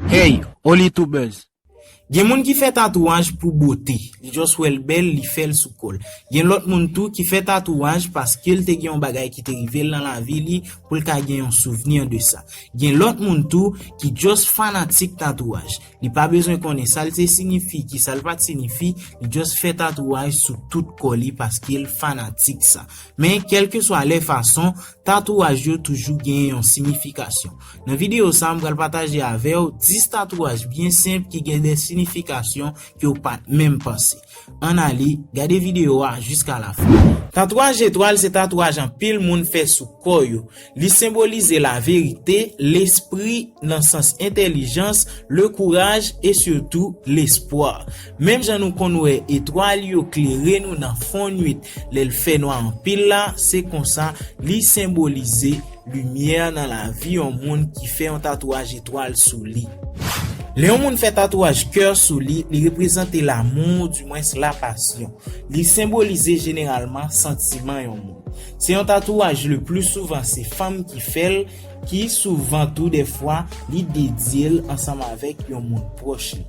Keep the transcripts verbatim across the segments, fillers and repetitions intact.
Hey, Oli Tubers. Gen moun ki fè tatouaj pou bote. Li just wè l bèl, li fè l sou kò l. Gen lòt moun tou ki fè tatouaj paske l te gen yon bagay ki te rive l nan lavi li pou l ka gen yon souvni de sa. Gen lòt moun tou ki just fanatik tatouaj. Li pa bezwen konnen sa l te siyifi, ki sa l pa t siyifi, li just fè tatouaj sou tout kò li paske l fanatik sa. Men, kèlkeswa lè fason, tatouaj yo toujou gen yon siyifikasyon. Nan videyo sa, m pral pataje avè w dis tatouaj byen senp ki gen de siyifikasyon ke w pa t menm panse. Ann ale, gade videyo a jiska lafen. Tatouaj etwal se tatouaj anpil moun fè sou kò yo. Li senbolize laverite, lespri nan sans entèlijans, le kouraj e sitou lespwa. Menm jan nou konn wè etwal yo klere nou nan fon nwit lè l fè nwa anpil la, se konsa li senbolize limyè nan lavi yon moun ki fè yon tatouaj etwal sou li. Lè yon moun fè tatouaj kè sou li, li reprezante lanmou, dimwens lapasyon. Li senbolize jeneralman santiman yon moun. Se yon tatouaj le pli souvan se fanm ki fè l, ki souvan tou dèfwa li dedye l ansanm avèk yon moun pwòch li.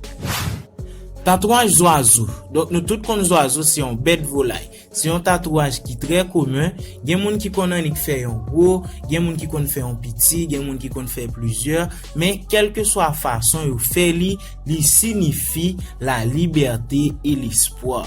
Tatouaj zwazo. Donk nou tout konn zwazo se yon bèt volay. Se yon tatouaj ki trè komen. Gen moun ki konn annik fè yon gwo, gen moun ki konn fè yon piti, gen moun ki konn fè plizyè. Men kèlkeswa fason yo fè li, li siyifi lalibète e lespwa.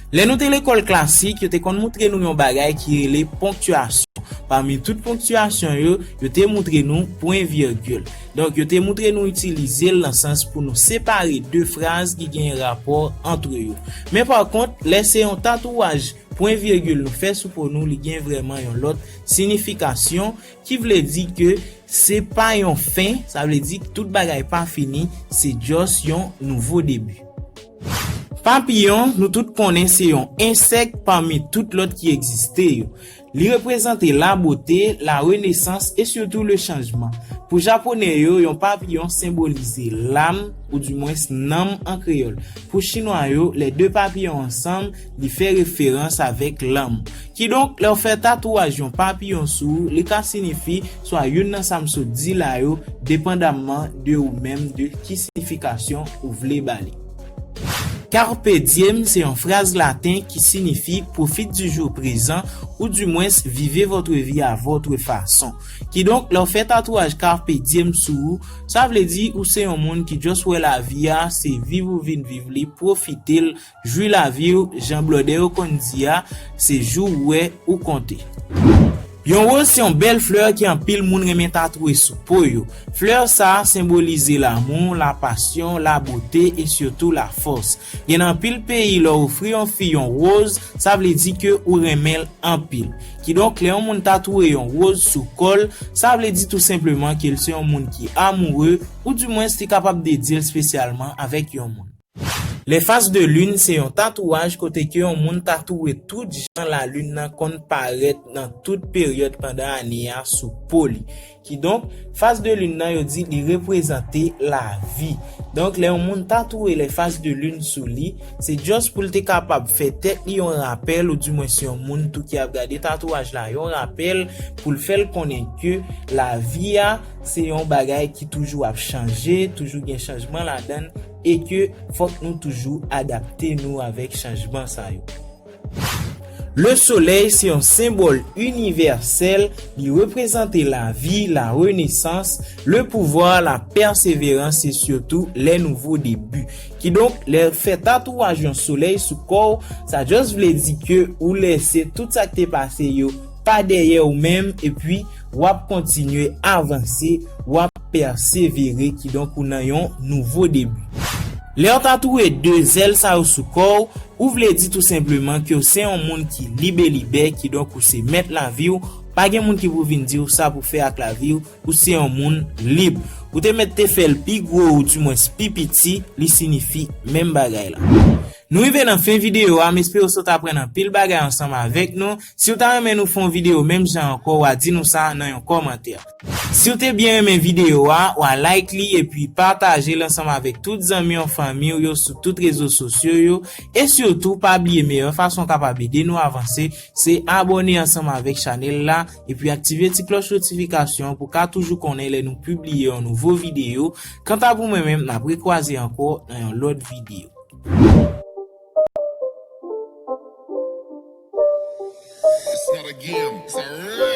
Lè nou te lekòl klasik, yo te konn moutre nou yon bagay ki rele ponktiyasyon. Pami tout ponktiyasyon yo, yo te moutre nou pwen vigil. Donk, yo te moutre nou itilize l nan sans pou nou separe de fraz ki gen rapò ant yo. Men pa kont, lè se yon tatouaj pwen vigil nou fè sou po nou, li gen vrèman yon lòt siyifikasyon ki vle di ke se pa yon fen, sa vle di tout bagay pa fini, se just yon nouvo debi. Papiyon, nou tout konnen se yon ensèk pami tout lòt ki egziste yo. Li reprezante labote, larenesans e sitou le chanjman. Pou Japonè yo, yon papiyon senbolize lam, oudimwens nanm an kreyòl. Pou Chinwa yo, les deux papillons ensemble, li fè referans avèk lanmou. Kidonk, lè w fè tatouaj yon papiyon sou ou, li ka siyifi swa youn nan sa m sot di la yo, depandamman de ou menm, de ki siyifikasyon ou vle ba li. Carpe diem se yon fraz laten ki siyifi profite du jour présent, oudimwens vivez votre vie à votre façon. Kidonk, lè w fè tatouaj carpe diem sou ou, sa vle di ou se yon moun ki just wè lavi a, se viv ou vin viv li, pwofite l, jwi lavi w, jan blòdè yo konn di a, se jou ou wè ou konte. Yon woz se yon bèl flè ke anpil moun renmen tatouwe sou po yo. Flè sa a senbolize lanmou, lapasyon, labote e sitou lafòs. Gen anpil peyi, lè w ofri yon fi yon woz, sa vle di ke ou renmen l anpil. Kidonk, lè yon moun tatouwe yon woz sou kò l, sa vle di tou senpleman ke l se yon moun ki amoure, oudimwens li kapab dedye l espesyalman avèk yon moun. Les faces de lune se yon tatouaj kote ke yon moun tatouwe tout jan lalin nan konn parèt nan tout peryòd pandan ane a sou po li. Kidonk, face de lune nan yo di li reprezante lavi. Donk, lè yon moun tatouwe les faces de lune sou li, se just pou l te kapab fè tèt li yon rapèl, oudimwens yon moun tou ki ap gade tatouaj la yon rapèl, pou l fè l konnen ke lavi a, se yon bagay ki toujou ap chanje, toujou gen chanjman ladan l, e ke fòk nou toujou adapte nou avèk chanjman sa yo. Le solèy se yon senbòl inivèsèl, li reprezante lavi, la renesans, le pouvwa, la pèseverans e sitou les nouveaux débuts. Kidonk, lè w fè tatouaj yon solèy sou kò w, sa just vle di ke ou lèse tout sa k te pase yo pa dèyè w menm, epi w ap kontinye avanse, w ap pèsevere, kidonk ou nan yon nouvo debi. Lè w tatouwe de zèl sa yo sou kò w, ou vle di tou senpleman ke w se yon moun ki lib e libè, kidonk ou se mèt lavi w, pa gen moun ki pou vin di w sa pou fè ak lavi w, ou se yon moun lib. Ou te mèt te fè l pi gwo oudimwens pi piti, li siyifi menm bagay la. Nou rive nan fen videyo a, m espere w sot aprann anpil bagay ansanm avèk nou. Si w ta renmen nou fè yon videyo menm jan ankò, w a di nou sa nan yon kòmantè. Si w te byen renmen videyo a, w a like li epi pataje l ansanm avèk tout zanmi w, fanmi w yo sou tout rezo sosyo yo. E sitou, pa bliye meyè fason w kapab ede nou avanse, se abòne ansanm avèk chanèl la epi aktive ti klòch notifikasyon pou w ka toujou konnen lè nou pibliye yon nouvo videyo. Kanta pou mwen menm, n ap rekwaze ankò nan yon lòt videyo. It's not a game, it's a